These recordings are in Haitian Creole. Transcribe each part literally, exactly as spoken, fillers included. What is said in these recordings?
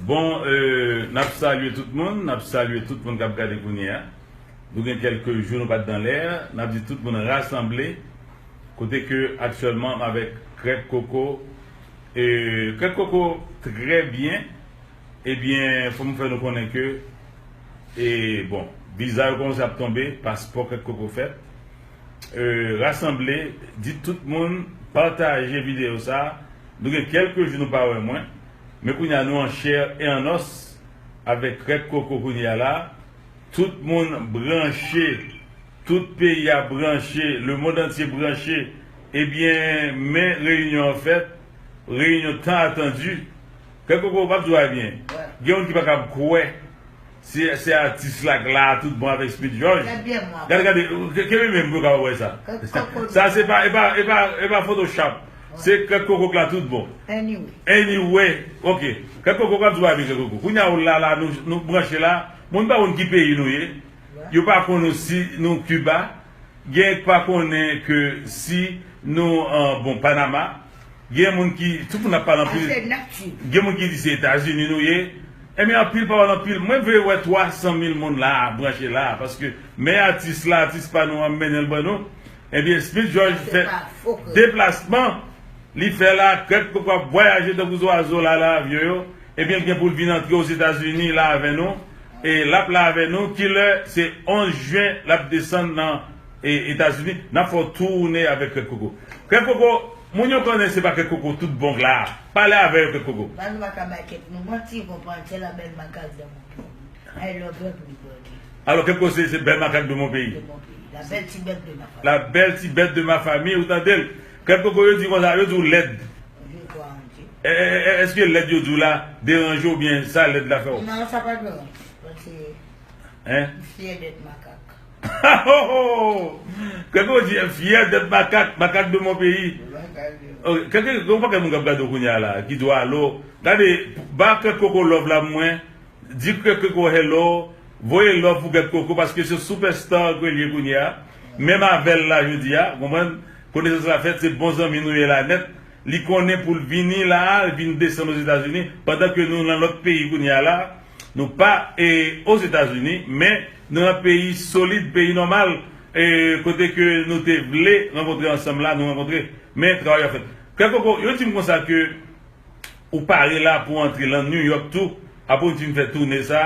Bon, euh, n ap salye tout moun, n ap salye tout moun k ap gade kounye a. Nou gen kèlke jou nou pa t dan lè a, n ap di tout moun rasanble, kote ke aktyèlman m avèk Krèk Koko. E Krèk Koko trè byen. Ebyen, fò m fè nou konnen ke, e, bon, viza yo kòmanse ap tonbe, paspò Krèk Koko fèt. E, rasanble, di tout moun, pataje videyo sa. Nou gen kèlke jou nou pa wè mwen, men kounye a nou an chè e an os avèk Krèk Koko kounye a la. Tout moun branche, tout peyi a branche, lemonn antye branche. Ebyen, men reyinyon an fèt, reyinyon tan atandi. Krèk Koko, m ap di w sa byen. Gen moun ki pa kab kwè se, se atis la k la tout bon avèk Smith George. Gade, gade, ke, ke menm yo kapab wè sa. Sa se pa, e pa, e pa, e pa Photoshop. Se Krèk Koko k la tout bon. Anyway, ok. Krèk Koko, m ap di w sa byen, Krèk Koko. Kounye a ou la, la, nou, nou branche la. Moun pa konn ki peyi nou ye. Yo pa konn nou si nou Kiba. Gen k pa konnen ke si nou, an, bon, Panama. Gen moun ki, tout moun ap pale anpil. Gen moun ki di se Etazini nou ye. Ebyen, anpil pawòl anpil. Mwen vle wè twa san mil moun la, branche la, paske men atis la, atis pa nou an, mennen l ban nou. Ebyen, Smith George fè deplasman. Li fè la, Krèk Koko ap vwayaje tankou zwazo la, nan avyon yo. Ebyen, l gen pou l vin antre Ozetazini la avè nou. E l ap la avè nou, kilè? Se onz jen l ap desann nan, e, Etazini. N ap fè w tounen avèk Krèk Koko. Krèk Koko, moun yo konnen se pa Krèk Koko tout bon k la. Pale avè yo, Krèk Koko. Ba nou pa ka bay kèk nou manti, konprann, se la belle macaque de mon pays. I love everybody. Alò, Krèk Koko se, se bèl makak de mon peyi. De mon pays. La belle ti bête de ma famille. La belle ti bête de ma famille, ou tande l? Krèk Koko, yo di konsa, yo di w lèd. Je crois en Dieu. E, e, e, èske lèd yo di w la deranje w oubyen sa lèd la fè w? Non, sa pa deranje. Paske m fyè d'être macaque. Krèk Koko di, m fyè d'être macaque, macaque de mon pays. Macaque de mon pays. Krèk Koko, gen yon pakèt moun k ap gade w kounye a la, ki di w alo. Gade, ba Krèk Koko love la pou mwen. Di Krèk Koko hello, voye love pou Krèk Koko, paske se superstar ke l ye kounye a. Menm avè l la jodi a, konprann? Konesans la fèt, se bon zanmi nou ye la nèt. Li konnen pou l vini la, l vin desann Ozetazini, pandan ke nou nan lòt peyi kounye a la, nou pa, e, Ozetazini, men nou nan peyi solid, peyi nòmal, e, kote ke nou te vle rankontre ansanm la, nou rankontre. Men travay ap fèt. Krèk Koko, yo di m konsa ke ou pare la pou antre lan New York tou, apre w fin fè toune sa,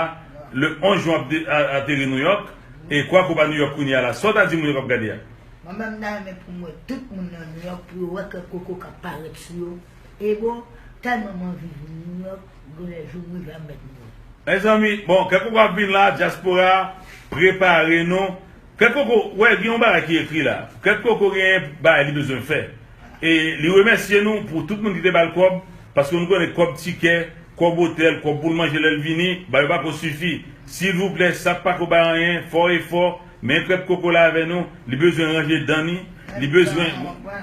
le onz jen w ap de-, a-, ateri New York, e Krèk Koko pa New York kounye a la, sa w ta di moun yo k ap gade a? Mwen menm, m ta renmen pou m wè tout moun nan New York, pou yo wè Krèk Koko k ap parèt sou yo. E bon, tèlman m anvi vin New York, gen lè jou m rive a m mèt mouri. Mezanmi, bon, Krèk Koko ap vin la, dyaspora, prepare nou. Krèk Koko, wè, gen yon bagay ki ekri la. Krèk Koko gen bagay li bezwen fè. E li remèsye nou pou tout moun ki te ba l kòb, paske nou konnen kòb tikè, kòb otèl, kòb pou l manje lè l vini, ba yo pako sifi. Silvouplè, sa k pako bay anyen, fè w efò, men Krèk Koko la avè nou, li bezwen ranje dan li, li bezwen,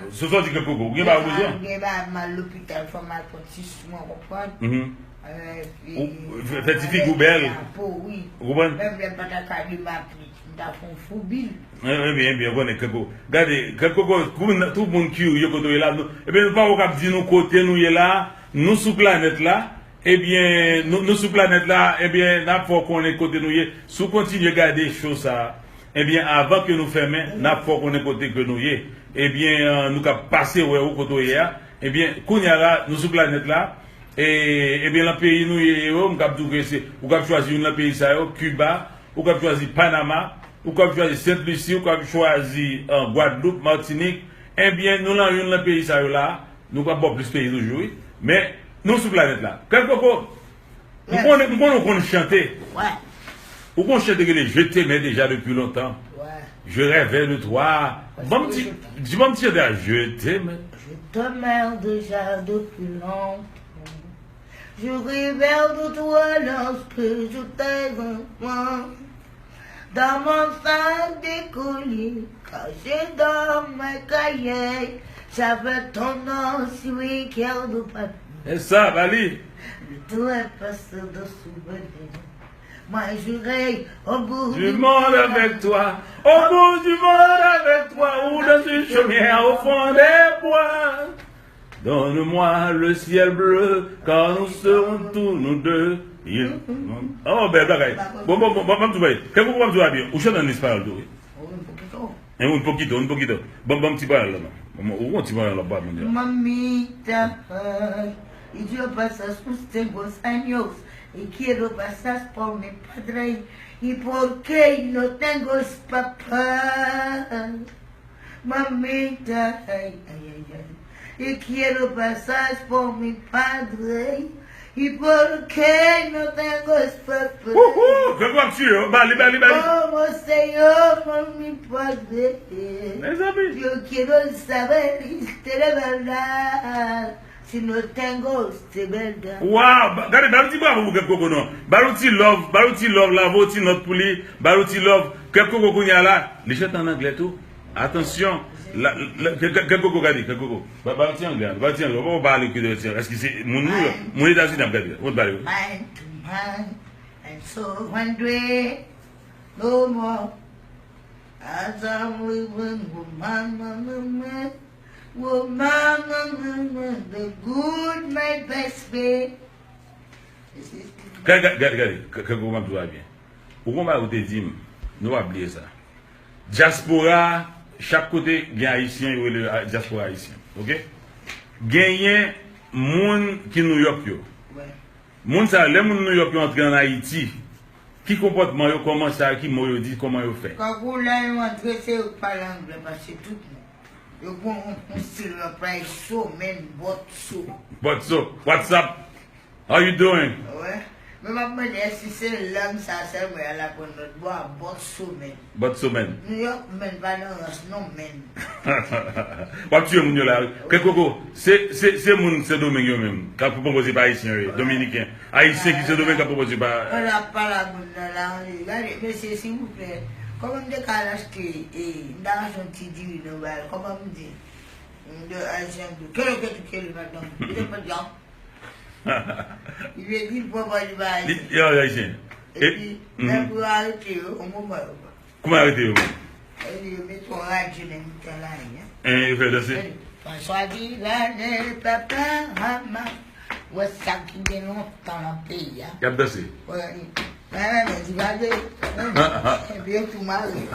se sa w di Krèk Koko, ou gen bagay ou bezwen? Gen bagay m al lopital, fò m al pran ti swen, konprann? Ou fè, fè ti figi w bèl. Ou konprann? Menm lè m pa ta ka li m ap li, m ta fè yon fou bil. Ebyen, ebyen, ou konnen Krèk Koko. Gade, Krèk Koko, tout moun ki yo kote w ye la, nou, ebyen, nou pako kab di nou kote nou ye la, nou sou planèt la, ebyen, nou, nou sou planèt la, ebyen, n ap fè w konnen kote nou ye. Si w kontinye gade show sa a, ebyen, avan ke nou fèmen, n ap fè w konnen kote ke nou ye. Ebyen, nou ka pase wè ou kote w ye a. Ebyen, kounye a la, nou sou planèt la. E, ebyen, lan peyi nou ye yo, m kab di w ke se, ou kab chwazi youn lan peyi sa yo, Kiba, ou kab chwazi Panama, ou kab chwazi Sent Lisi, ou kab chwazi, e, Gwadloup, Matinik. Ebyen, nou lan youn lan peyi sa yo la, nou kab ba w plis peyi toujou, wi. Men, nou sou planèt la. Krèk Koko, m konnen, m konnen w konn chante. Ou konn chante ki rele Je t'aimais déjà depuis longtemps. Je rêvais de toi. Ban m ti, di ban m ti chante a, Je t'aimais. Je t'aimais déjà depuis longtemps. Je rêvais de toi lorsque j'étais enfant. Dans mon sac de colis, caché dans mes cahiers, j'avais ton nom sur un cœur de papier. E sa, ba li. Le temps est passé de souvenir. Moi, j'irai au bout du monde avec toi. Au bout du monde avec toi, ou dans une chaumière au fond des bois. Donne-moi le ciel bleu, car nous serons tous nous deux. Il... Oh, bèl bagay. Bon, bon, bon, bon, bon, bon, bon, kèk kou, bon, bon, byen. Ou chante an espayòl tou, wi. Un poquito, un poquito. Bon, bon, ti payòl la, non. Bon, ou bon, ti payòl la, ba moun yo. Mamita, ay, y dio pasas los tengo años, y quiero pasas por mi padre, y por qué no tengo papá. Mamita, ay, ay, ay, ay. Y quiero pasar por mi padre. Y por qué no tengo papá. Wouhou! Kèk w ap tiye yo. Bali, bali, bali. Como se llama mi padre? Mezanmi. Yo quiero saber si de verdad. Si no tengo, se verdad. Waw! Ba- Gade, ba l ti bravo pou Kèk Koko non. Ba l ti love, ba l ti love, lave yon ti nòt pou li. Ba l ti love. Kèk Koko kounye a la. Li chante an anglè tou. Atansyon, la, la, Kèk Koko, gade, Kèk Koko. Ba, ba ti anglè, ba ti anglè. Ou pa pale ke de ti anglè. Èske se moun nou yo? Moun Etazini ap gade. Ou pale. Mind to mind, and so one day, no more. As I'm living with my mama, woman, the good, my best friend. Gade, gade, gade, gade. Kèk Koko, m ap di w a byen. Ou konn bagay ou te di m, nou pa bliye sa. Dyaspora, chak kote gen Ayisyen, yo rele a- dyaspora ayisyen. Oke? Genyen moun ki Nouyòk yo. Moun sa yo, lè moun Nouyòk yo antre ann Ayiti, ki konpòtman yo, kòman sa, ki mo yo di, kòman yo fè? Kòk ou lè yo antre, se yo k pale anglè, paske tout moun. Yo gon yon, yon stil yo anplwaye, so, man, but so. But so, what's up? How you doing? Wè. Men m ap mande èske se lang sa sèlman y al aprann lòt bò a, but so, man. But so, man. Nouyòk, man, pa nan rans non, man. W ap tiye moun yo la, wi. Kèk Koko, se, se, se moun Sendomeng yo menm, k ap pwopoze pa Ayisyen yo ye, Dominiken. Ayisyen ki Sendomeng k ap pwopoze pa Mwen ap pale ak moun nan la, gade, mesye, silvouplè, kòman m te ka al achte, e, m ta achte yon ti diri nan bay, kòman m di? M de Ayisyen tou. Kele ke tou kele madanm. Li te pran djòb. Li vle di l pran bò li ba Li, Ayisyen. Li an Ayisyen. Epi, lè pou yo arete yo, yon moman yo pran. Kòman arete yo menm? Epi yo mete yon radyo nan mitan lari a. En, yo fè danse? Paswa di lane papa ama. Wè sa ki gen lontan nan peyi a. Y ap danse? Wè, li. Mwen renmen di gade. Epi yo tou mare.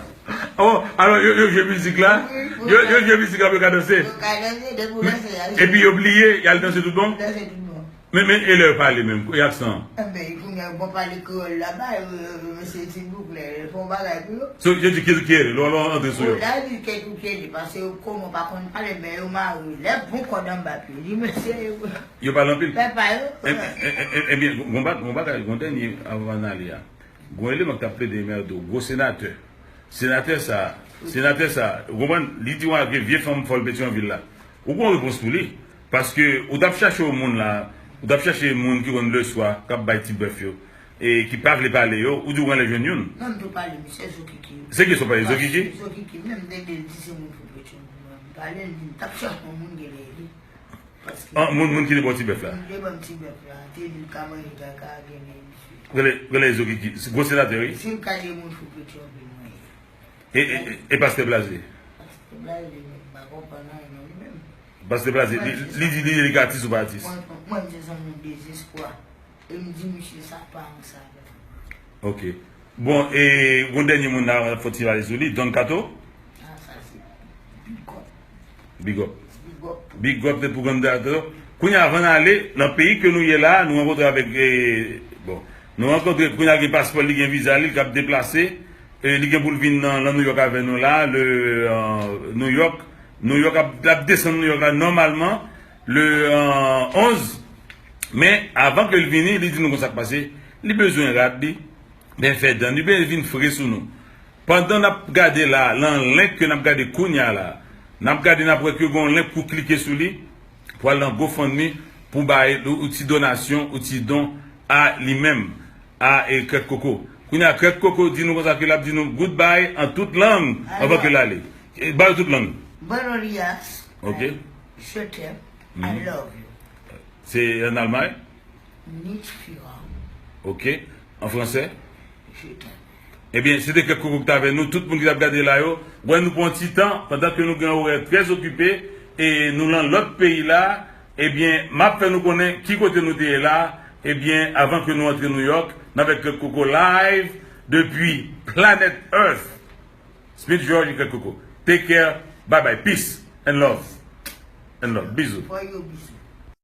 Oh, alò, yo, yo jwe mizik la? Wi, wi. Yo, yo jwe mizik la pou yo ka danse? Yo ka danse, depi w danse, y al Epi yo bliye, y al danse tout bon? Danse tout bon. Men, men, e lè yo pale menm, e aksan an? Enben, kounye a, bon, pale kreyòl la, ba yo, yo, yo, mesye, silvouplè, fè yon bagay pou yo. So, yo di kèk tou kele, lè w antre sou yo. Yo di kèk tou kele, paske yo kòman pa konn pale, men yo mare, lè bon kòd anba pye, di mesye yo. Yo pale anpil. Pèpa yo. E, e, e, e, ebyen, gon ba-, gon bagay, gon dènye avan n ale a. Gon eleman ki t ap plede enmède w, gwo senatè. Senatè sa, senatè sa, ou konprann, li di w gen vye fanm fòl Petyonvil la. Ou gon repons pou li. Paske ou t ap chache yon moun la, ou t ap chache moun ki konn leswa, k ap bay ti bèf yo, e ki pa vle pale yo, ou di w genlè jwenn youn. Non, m tou pale, misye Zokiki. Se ki sa w pale, Zokiki? Zokiki, menm tande l di se moun fou Petyonvil, m pale, l di m t ap chache yon moun genlè li. Paske Ah, moun, moun ki te ba w ti bèf la. Moun ki te ban m ti bèf la, te di l ka manje kaka, genlè misye. Genlè, genlè Zokiki, gwo senatè, wi. Si m ka di moun fou Petyonvil mwen ye. E, e, e, e pastè Blaze? Pastè Blaze, men m pa konprann anyen nan li menm. Pastè Blaze, li, li di li, li ka atis ou pa atis? Mwen, mwen, mwen se zanmi dezespwa. E m di misye sa pa ansanm. Ok. Bon, e yon dènye moun la, fò ti pale sou li, Don Kato. Ah, sa se big up. Big up. Big up. Big up pou Don Kato. Kounye a, avan n ale, nan peyi ke nou ye la, nou rankontre avèk, e, bon, nou rankontre, kounye a gen paspò li, gen viza li, li k ap deplase, e, li gen pou l vin nan, nan Nouyòk avè nou la, le, euh, Nouyòk, Nouyòk ap, l ap desann Nouyòk la nòmalman, le, euh, onz, men avan ke l vini, li di nou konsa k pase, li bezwen rad li, ben fè dan, li ben vin fre sou nou. Pandan n ap gade la, lan lenk ke n ap gade kounye a la, n ap gade, n ap wè ke gon lenk pou klike sou li, pou al nan GoFundMe, pou bay ou, ou ti donasyon, ou ti don a li menm, a, e, Krèk Koko. Kounye a, Krèk Koko di nou konsa ke l ap di nou goodbye an tout lang anvan ke l ale. E, ba yo tout lang. Buenos días. Ok. Je t'aime. I love you. Se an Almay? Nicht führen. Ok. An fransè? Je t'aime. Ebyen, se te Krèk Koko ki t avè nou. Tout moun ki t ap gade la yo, wè nou pran ti tan, pandan ke nou gen orè trè okipe, e nou lan lòt peyi la, Ebyen, m ap fè nou konnen ki kote nou te ye la. Ebyen, avan ke nou antre New York, n avèk Krèk Koko live depi Planet Earth. Smith George, Krèk Koko. Take care. Bye bye. Peace and love. And love. Bizou. Fò yo bizou.